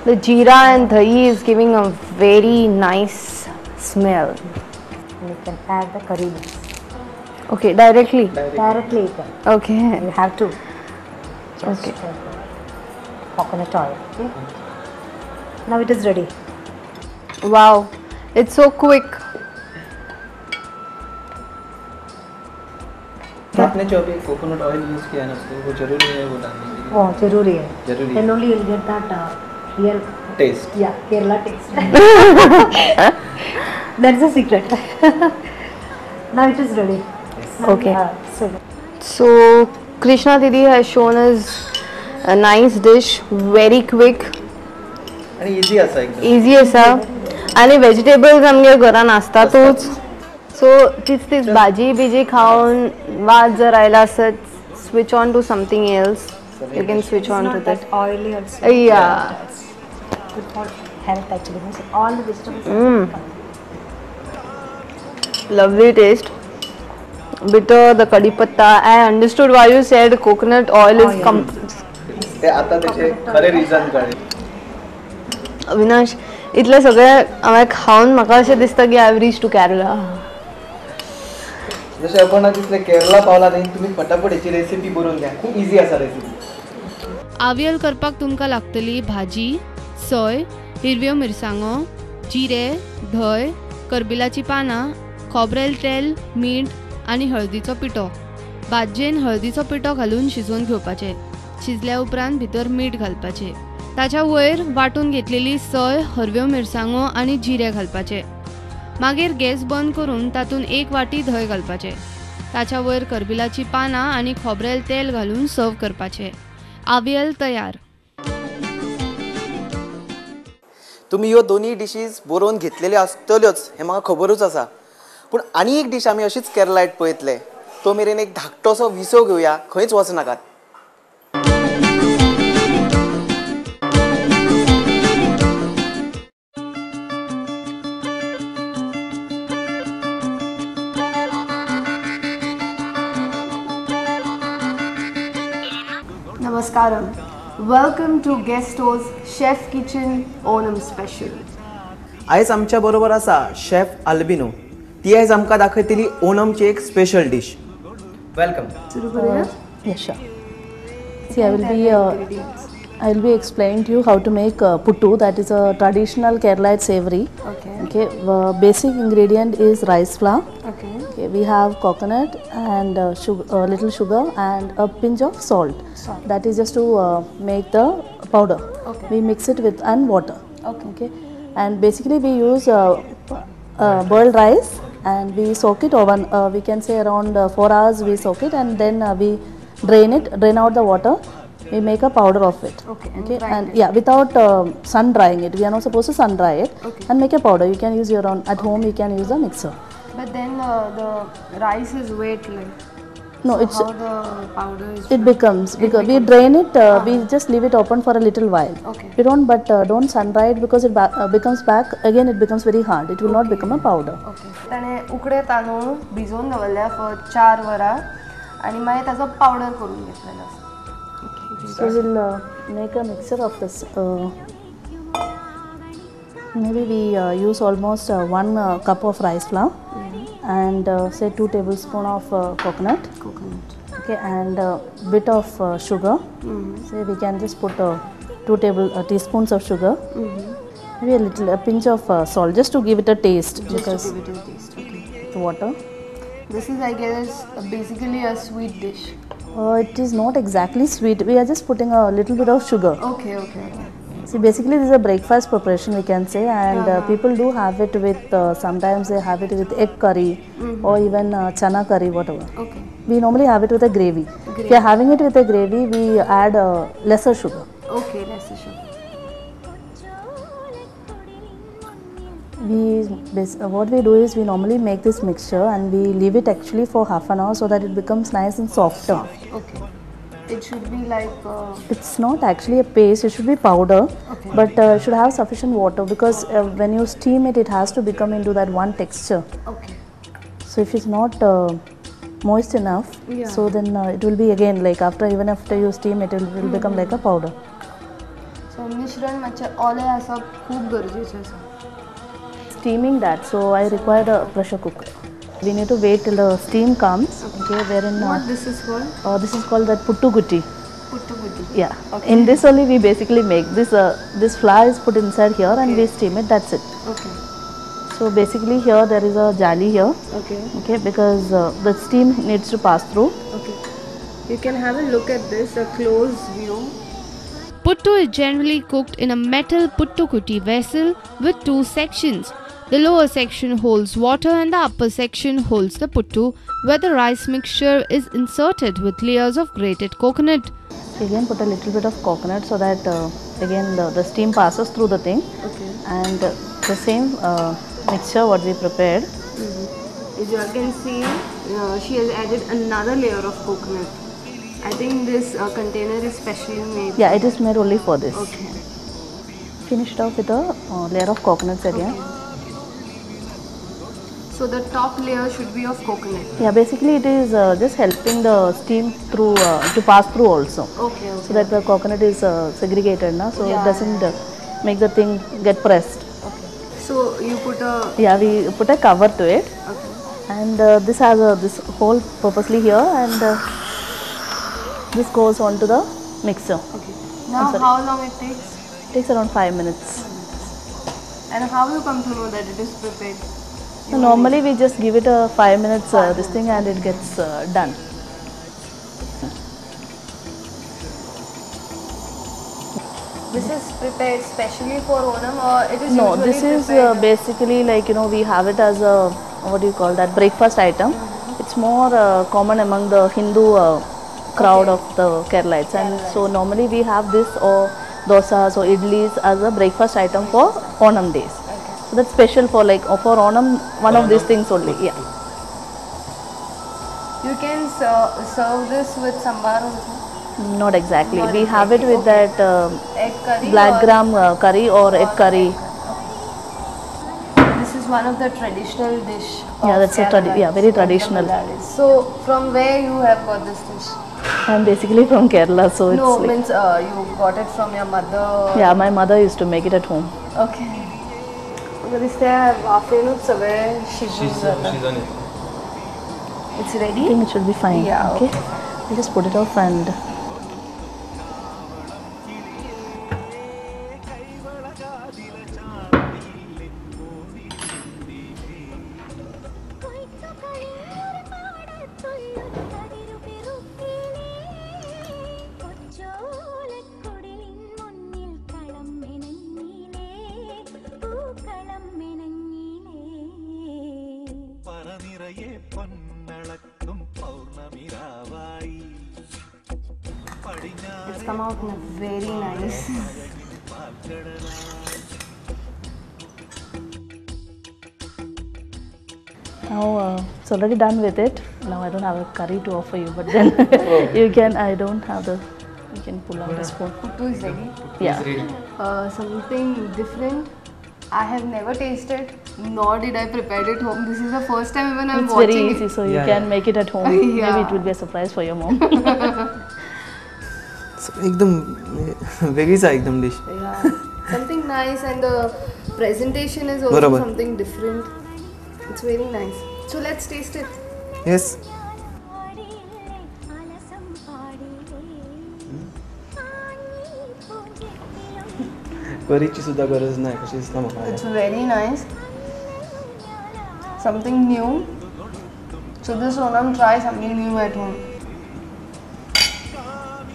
The jeera and dahi is giving a very nice smell. And you can add the curry leaves. Okay, directly? Directly you can. Okay. You have to. Just okay. Coconut oil. Okay. Now it is ready. Wow, it's so quick. आपने जो अभी coconut oil use किया ना उसको, वो जरूरी है वो डालने K लिए? वो जरूरी है. जरूरी. Then only you'll get that real taste. Yeah, Kerala taste. That's the secret. Now it is ready. Yes. Okay. So Krishna Didi has shown us a nice dish, very quick. आणि easy आसा एकदम. Easy आसा. आणि vegetables आमगे घरान आसतातूच. So तीच तीच भाजी बिजी खावन वाज जर आयला आसत, switch on to something else. You can switch on to that. Oily also. Yeah. Good for health actually. All the vegetables. Lovely taste. Bitter, the curry patta. I understood why you said coconut oil is ते आता त्याचे खरे reason कळ्ळें. अविनाश, इतलें सगळें हांवें खावन म्हाका अशें दिसता की I have reach to Kerala. जशें आपण दिसलें केरला पावला न्ही, तुमी फटाफट हेची रेसिपी बरोवन घ्या, खूब इजी आसा रेसिपी. आवियल करपाक तुमकां लागतली भाजी, सोय, हिरव्यो मिरसांगो, जिरे, धंय, करबिलाची पानां, खोबरेल तेल, मीठ आनी हळदीचो पिठो. भाजयेन हळदीचो पिठो घालून शिजोवन घेवपाचें. शिजल्या उपरांत भितर मीठ घालपाचें. ताच्या वयर वांटून घेतलेली सोय, हरव्यो मिरसांगो आनी जिरे घालपाचे. मागीर गॅस बंद करून तातूंत एक वाटी धंय घालपाचें. ताच्या वयर करबिलाची पानां आनी खोबरेल तेल घालून सर्व करपाचें. आवियल तयार. तुमी ह्यो दोनूय डिशीज बरोवन घेतलेल्यो आसतल्योच हें म्हाका खबरूच आसा, पूण आनी एक डीश आमी अशीच केरलायट पळयतले. तो मेरेन एक धाकटोसो विसव घेवया, खंयच वचनाकात. Namaskaram. Welcome to Guesto's Chef Kitchen Onam Special. आयज आमच्या बरोबर आसा शेफ अल्बिनो. ती आयज आमकां दाखयतली ओणमची एक स्पेशल डिश. Welcome. सुरू करूया? Yes, sure. See, I will be explaining to you how to make puttu. That is a traditional Keralite savory. Okay. Okay. Basic ingredient is rice flour. Okay. Okay. We have coconut and sugar, little sugar and a pinch of salt. Salt. That is just to make the powder. Okay. We mix it with and water. Okay. Okay. And basically we use boiled rice and we soak it over. We can say around 4 hours we soak it, and then we drain it, drain out the water. We make a powder of it. Okay. Okay. And yeah, without sun drying it. We are not supposed to sun dry it. Okay. And make a powder. You can use your own at home. You can use a mixer. But then the rice is wet, like. No, so it's how the powder is. It becomes because we drain it. We just leave it open for a little while. Okay. We don't, but don't sun dry it because it becomes back again. It becomes very hard. It will not become a powder. Okay. ताणे उकडे तांदूळ भिजोवन दवरल्या for 4 वरां आनी मागीर ताजो powder करून घेतलेलो आसा. So we'll make a mixture of this. Maybe we use almost 1 cup of rice flour. And say 2 tablespoons of coconut. Coconut. Okay, and a bit of sugar. Say we can just put 2 teaspoons of sugar. Maybe a pinch of salt, just to give it a taste. Just to give it a taste. Okay. The water. This is, I guess, basically a sweet dish. It is not exactly sweet. We are just putting a little bit of sugar. Okay, okay, okay. See, basically this is a breakfast preparation, we can say, and people do have it with, sometimes they have it with egg curry or even chana curry, whatever. Okay. We normally have it with a gravy. If we are having it with a gravy, we add lesser sugar. Okay, lesser sugar. What we do is we normally make this mixture and we leave it actually for half an hour so that it becomes nice and softer. Soft. Okay. It should be like... It's not actually a paste, it should be powder, okay. But it should have sufficient water because when you steam it, it has to become into that one texture. Okay. So if it's not moist enough, yeah. So then it will be again like after, even after you steam it, it will become like a powder. So mishran मातशें ओलें आसप खूब गरजेचें आसा. Steaming that, so I required a pressure cooker. We need to wait till the steam comes. Okay, wherein what this is called? This is called that puttu gutti. Puttu gutti. Yeah. Okay. In this only we basically make this. This flour is put inside here, and we steam it. That's it. Okay. So basically here there is a jali here. Okay. Okay, because the steam needs to pass through. Okay. You can have a look at this, a close view. Puttu is generally cooked in a metal puttu kutti vessel with two sections. The lower section holds water and the upper section holds the puttu, where the rice mixture is inserted with layers of grated coconut. Again put a little bit of coconut so that again the steam passes through the thing. Okay. And the same mixture what we prepared. As you all can see, she has added another layer of coconut. I think this container is specially made. Yeah, it is made only for this. Okay. Finish it off with a layer of coconuts again. Okay. So the top layer should be of coconut. Yeah, basically it is just helping the steam through to pass through also. Okay, okay. So that the coconut is segregated now, so yeah, it doesn't make the thing get pressed. Okay. So you put a... Yeah, we put a cover to it. Okay. And this has this hole purposely here, and this goes on to the mixer. Okay. Now how long it takes? It takes around 5 minutes. And how you come to know that it is prepared? So normally we just give it a 5 minutes this thing, and it gets done. This is prepared specially for Onam, or it is No, usually this is basically like, you know, we have it as a, what do you call that, breakfast item. It's more common among the Hindu crowd of the Keralites, and so normally we have this or dosas or idlis as a breakfast item for Onam days. So that's special for like for Onam, one of these things only. Yeah. You can serve this with sambar also? Not exactly. Not we exactly. have it with that egg curry, black gram curry or egg curry. Okay. This is one of the traditional dish. Yeah, that's a very traditional. So from where you have got this dish? I'm basically from Kerala, so it's no, like, means you got it from your mother. Yeah, my mother used to make it at home. Okay. It's ready? I think it should be fine. Yeah, okay. I'll just put it off and... It's come out in a very nice. Now it's already done with it. Now I don't have a curry to offer you, but then you can. I don't have the. You can pull out a spoon. Puttu is ready. Yeah. Is ready. Something different. I have never tasted, nor did I prepare it home. This is the first time even I'm watching. It's very easy, so you can make it at home. Yeah. Maybe it will be a surprise for your mom. एकदम वेगळीच आहे एकदम dish. Yeah. Something nice, and the presentation is also बरोबर. Something different. It's very nice. So let's taste it. Yes. करीची सुद्धा गरज नाही, कशी दिसता म्हाका. It's very nice. Something new. So this Onam, try something new at home.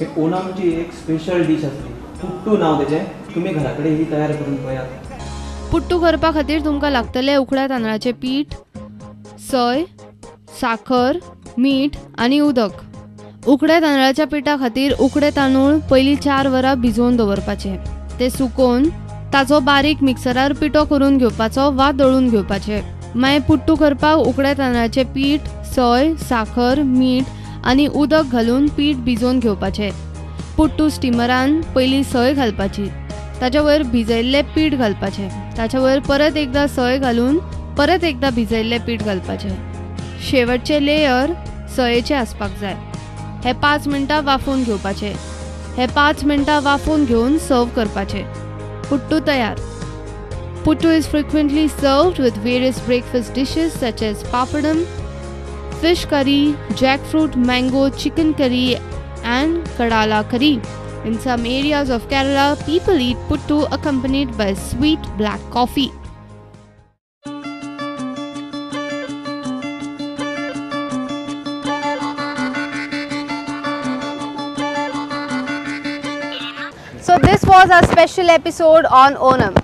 एक ओणमची एक special dish आसली, पुट्टू नांव तेजें. तुमी घरा कडेन ही तयार करून पळयात. पुट्टू करपा खातीर तुमकां लागतलें उकड्या तांदळाचें पीठ, सोय, साखर, मीठ आनी उदक. उकड्या तांदळाच्या पिठा खातीर उकडे तांदूळ पयलीं 4 वरां भिजोवन दवरपाचे. ते सुकोवन ताचो बारीक मिक्सरार पिठो करून घेवपाचो वा दळून घेवपाचे. मागीर पुट्टू करपाक उकड्या तांदळाचें पीठ, सोय, साखर, मीठ आनी उदक घालून पीठ भिजोवन घेवपाचें. पुट्टू स्टिमरान पयलीं सय घालपाची, ताच्या वयर भिजयल्लें पीठ घालपाचें, ताच्या वयर परत एकदां सय घालून परत एकदां भिजयल्लें पीठ घालपाचें. शेवटचें लेयर सयेचे आसपाक जाय. हे 5 मिनटां वाफोवन घेवपाचे. हे 5 मिनटां वाफोवन घेवन सर्व करपाचे. पुट्टू तयार. Puttu is frequently served with various breakfast dishes such as papadum, fish curry, jackfruit, mango, chicken curry and kadala curry. In some areas of Kerala, people eat puttu accompanied by sweet black coffee. So this was our special episode on Onam.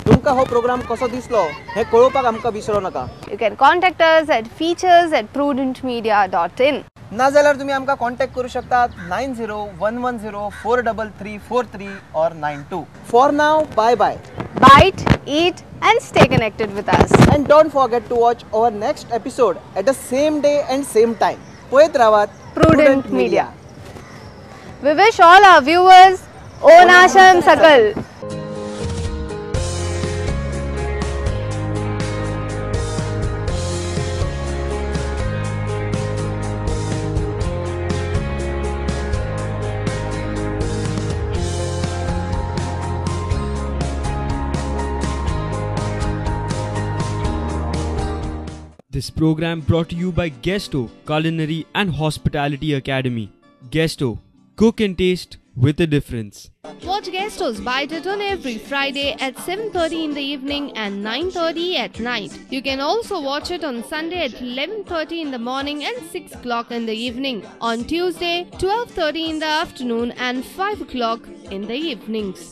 तुमकां हो programme कसो दिसलो हें कळोवपाक आमकां विसरो नाका. You can contact us at features@prudentmedia.in. ना जाल्यार तुमी आमकां कॉन्टॅक्ट करूं शकतात 9011043343 or 92. For now, bye bye. Bite, eat and stay connected with us. And don't forget to watch our next episode at the same day and same time. पळयत रावात Prudent Media. We wish all our viewers Onashamsakal. This program brought to you by Guesto Culinary and Hospitality Academy. Guesto, cook and taste with a difference. Watch Guesto's Bite It on every Friday at 7:30 in the evening and 9:30 at night. You can also watch it on Sunday at 11:30 in the morning and 6 o'clock in the evening. On Tuesday, 12:30 in the afternoon and 5 o'clock in the evenings.